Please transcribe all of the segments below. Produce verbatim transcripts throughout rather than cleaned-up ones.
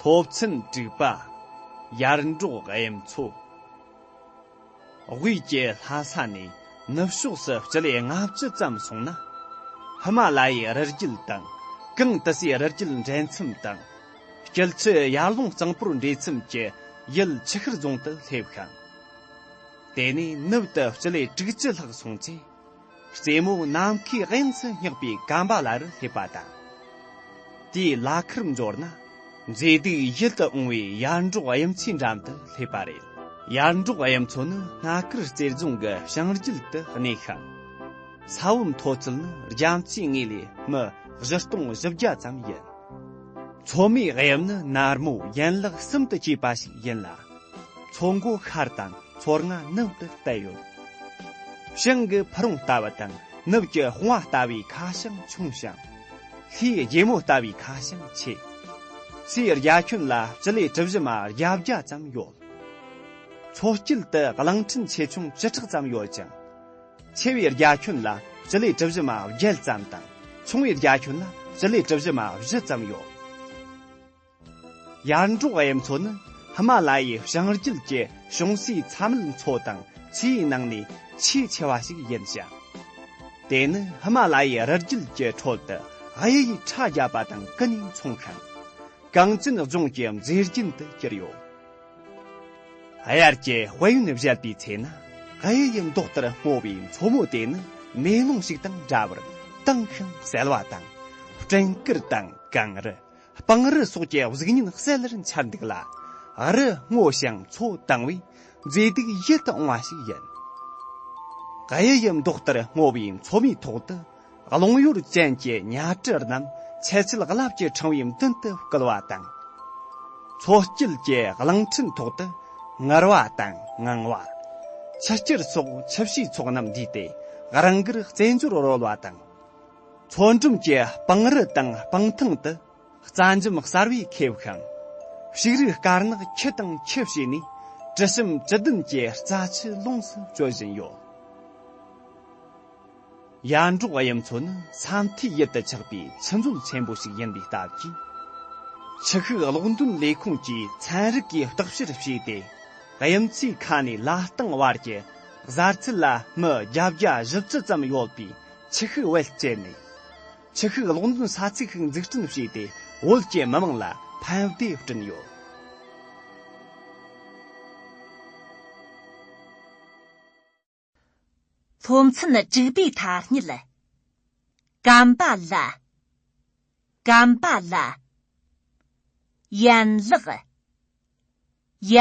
སློབ་ཚན་དྲུག་པ། ཡར་འབྲོག་གཡུ་མཚོ། དབུས་ཀྱི་ལྷ་ས་ནས་ནུབ་ཕྱོགས་སུ་སྤྱི་ལེ་ལྔ་བཅུ་ཙམ་སོང་ན། ཧི་མ་ལ་ཡའི་རི་རྒྱུད་དང་། གངས་ཏི་སེའི་རི་རྒྱུད་འདྲེས་མཚམས་དང་། དཀྱིལ་ཆུ་ཡར་ཀླུང་གཙང་པོར་འདྲེས་མཚམས་ཀྱི་ཡུལ་ཆུ་ཤུར་རྫོང་དུ་སླེབས་ཤིང་། དེ་ནས་ནུབ་ཏུ་སྤྱི་ལེ་དྲུག་ཅུ་ལྷག་སོང་ཚེ། རྩེ་མོ་ནམ་མཁའི་དབྱིངས་སུ་བསྙེགས་པའི་གམ་པ་ལ་རུ་སླེབས་པ་དང་། དེའི་ལ་ཁར་འབྱོར་ན། མཛེས་སྡུག་ཡིད་དུ་འོང་བའི་ཡར་འབྲོག་གཡུ་མཚོའི་འགྲམ་དུ་སླེབས་པ་རེད། ཡར་འབྲོག་གཡུ་མཚོ་ནི་སྣ་དཀར་རྩེ་རྫོང་གི་བྱང་རྒྱུད་དུ་གནས་ཤིང་། ས་བོན་མཐོ་ཚད་ནི་རྒྱ་མཚོའི་ངོས་ལས་མི་བཞི་སྟོང་བཞི་བརྒྱ་ཙམ་ཡིན། མཚོ་མོའི་གཡུ་ནི་ནར་མོ་ཡན་ལག་གསུམ་དུ་གྱེས་པ་ཞིག་ཡིན་ལ། མཚོ་མགོ་ཤར་དང་མཚོ་རྔ་ནུབ་ཏུ་བལྟས་ཡོད། བྱང་གི་ཕུ་རོང་ལྟ་བུ་དང་ནུབ་ཀྱི་དཔུང་བ་ལྟ་བུའི་ཁ་བྱང་ཆུང་ཞིང་། ལྷོའི་རྗེ་མོ་ལྟ་བུའི་ཁ་བྱང་ཆེ། སའི་རྒྱ་ཁྱོན་ལ་སྤྱི་ལེ་གྲུ་བཞི་མ་བརྒྱད་བརྒྱ་ཙམ་ཡོད། མཚོ་དཀྱིལ་དུ་གླིང་ཕྲན་ཆེ་ཆུང་བཅུ་ཕྲག་ཙམ་ཡོད་ཅིང་། ཆེ་བའི་རྒྱ་ཁྱོན་ལ་སྤྱི་ལེ་གྲུ་བཞི་མ་བརྒྱད་ཙམ་དང་། ཆུང་བའི་རྒྱ་ཁྱོན་ལ་སྤྱི་ལེ་གྲུ་བཞི་མ་བཞི་ཙམ་ཡོད། ཡར་འབྲོག་གཡུ་མཚོ་ནི་ཧི་མ་ལ་ཡའི་བྱང་རྒྱུད་ཀྱི་ཞུང་སའི་ཚྭ་མེད་མཚོ་དང་ཆུའི་ནང་ནས་ཆེས་ཆེ་བ་ཞིག་ཡིན་ཞིང་། དེ་ནི་ཧི་མ་ལ་ཡའི་རི་རྒྱུད་ཀྱི་ཁྲོད་དུ་གཡུ་ཡི་ཕྲ་རྒྱས་པ་དང་ཀུན་ནས་མཚུངས་ཤིང་། གངས་ཅན་ལྗོངས་ཀྱི་མཛེས་རྒྱན་དུ་གྱུར་ཡོད། དབྱར་གྱི་དཔལ་ཡོན་བཞད་པའི་ཚེ་ན། གཡུ་ཡི་མདོག་ལྟར་སྔོ་བའི་མཚོ་མོ་དེ་ནི་མེ་ལོང་ཞིག་དང་འདྲ་བར་དྭངས་ཤིང་གསལ་བ་དང་། སྤྲིན་དཀར་དང་གངས་རི། སྤང་རི་སོགས་ཀྱི་གཟུགས་བརྙན་གསལ་ལེར་འཆར་འདུག་ལ། རི་སྔོ་ཞིང་མཚོ་དྭངས་པས་མཛེས་སྡུག་ཡིད་དུ་འོང་བ་ཞིག་ཡིན། གཡུ་ཡི་མདོག་ལྟར་སྔོ་བའི་མཚོ་མོའི་ཐོག་ཏུ། རླུང་གཡོར་ཅན་གྱི་ཉ་གྲུ་རྣམས་ཆུ་ཚོད་རླབས་ཀྱི་ཕྲེང་བའི་མདུན་དུ་བསྐུལ་བ་དང་། མཚོ་དཀྱིལ་གྱི་གླིང་ཕྲན་ཐོག་ཏུ་ངུར་བ་དང་ངང་བ། ཆུ་སྐྱུར་སོགས་ཆུ་བྱའི་ཚོགས་རྣམས་འདུས་ཏེ་རང་དགར་རྩེད་འཇོར་རོལ་བ་དང་། མཚོ་འགྲམ་གྱི་སྤང་རི་དང་སྤང་ཐང་དུ་རྩྭ་འཇམ་གསར་བས་ཁེབས་ཤིང་། ཕྱུགས་རིགས་དཀར་ནག་ཁྱུ་དང་ཁྱུ་བྱས་ནས་དྲི་ཞིམ་བཅུད་ལྡན་གྱི་རྩྭ་ཆུ་ལོངས་སུ་སྤྱོད་བཞིན་ཡོད། ཡར་འབྲོག་གཡུ་མཚོ་ནི་ས་མཐོའི་ཡུལ་དུ་ཆགས་པའི་ཆུ་མཛོད་ཆེན་པོ་ཞིག་ཡིན་པའི་སྟབས་ཀྱིས། ཆུ་ཤུགས་གློག་འདོན་ལས་ཁུངས་ཀྱིས་ཚན་རིག་གིས་བརྟག་དཔྱད་བྱས་ཏེ། གཡུ་མཚོའི་ཁ་ནས་ལ་སྟེང་བར་གྱི་གཟར་ཚད་ལ་མི་བརྒྱད་བརྒྱ་བཞི་བཅུ་ཙམ་ཡོད་པའི་ཆུ་ཤུགས་བེད་སྤྱད་ནས། ཆུ་ཤུགས་གློག་འདོན་ས་ཚིགས་ཤིག་འཛུགས་སྐྲུན་བྱས་ཏེ། བོད་ཀྱི་མི་དམངས་ལ་ཕན་བདེ་བསྐྲུན་ཡོད། སློབ་ཚན་དྲུག་པའི་ཐ་སྙད། གམ་པ་ལ། གམ་པ་ལ། ཡན་ལག་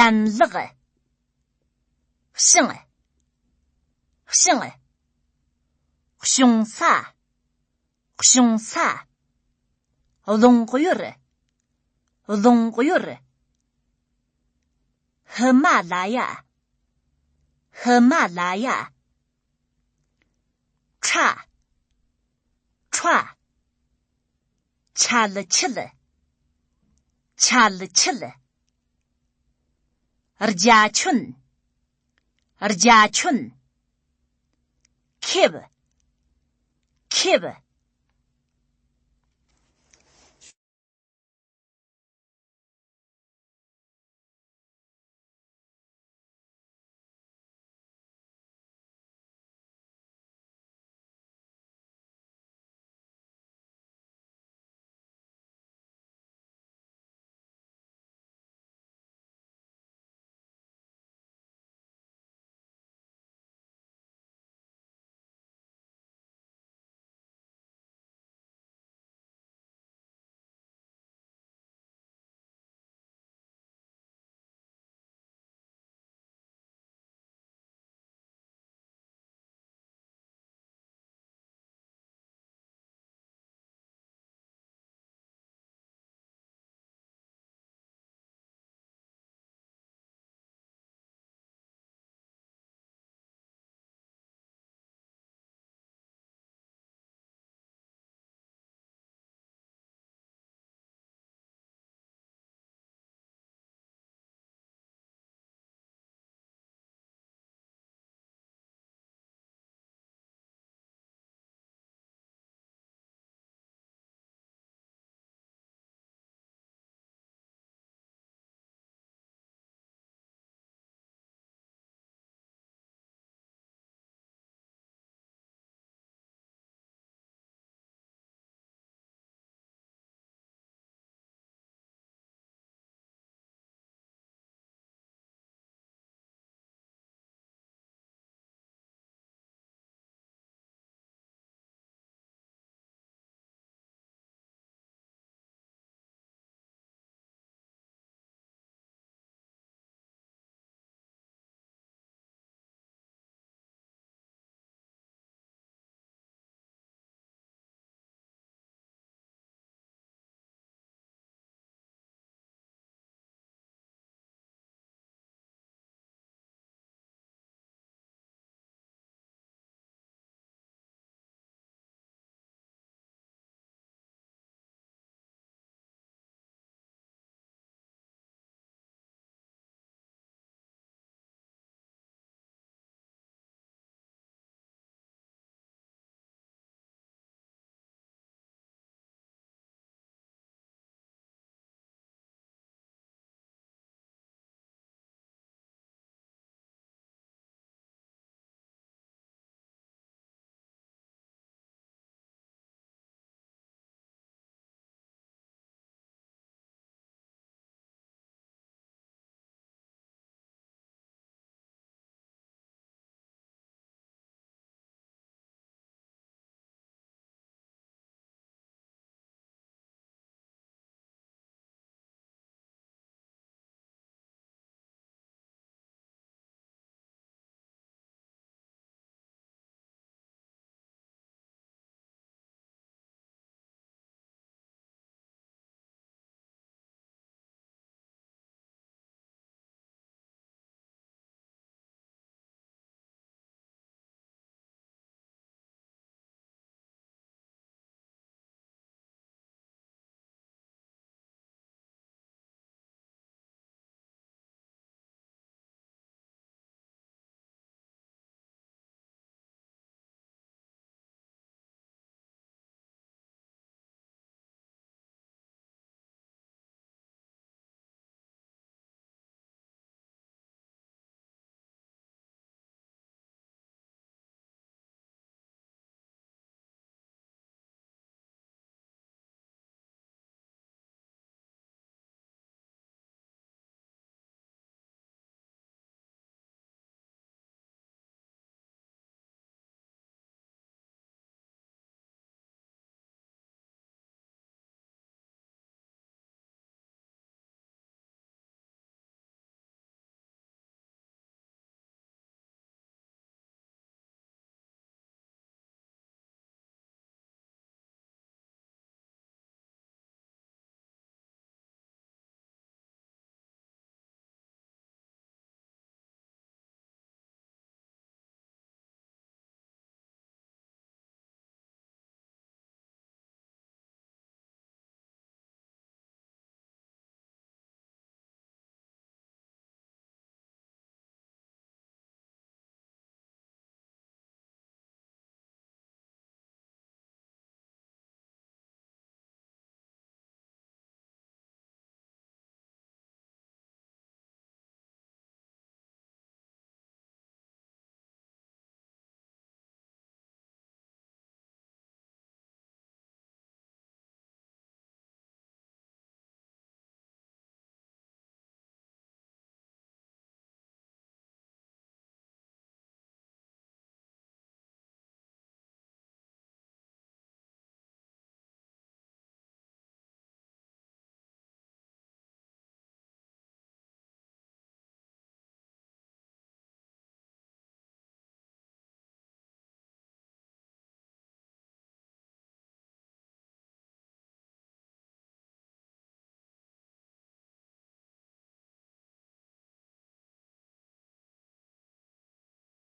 ཡན་ལག་ཤིང་། ཤིང་། གཤོང་ས། གཤོང་ས། རླུང་གཡོར། རླུང་གཡོར། ཧི་མ་ལ་ཡ། ཧི་མ་ལ་ཡ། ཁྲ། ཁྲ། ཆལ་ཆོལ། ཆལ་ཆོལ། རྒྱ་ཁྱོན། རྒྱ་ཁྱོན། ཁེབས། ཁེབས།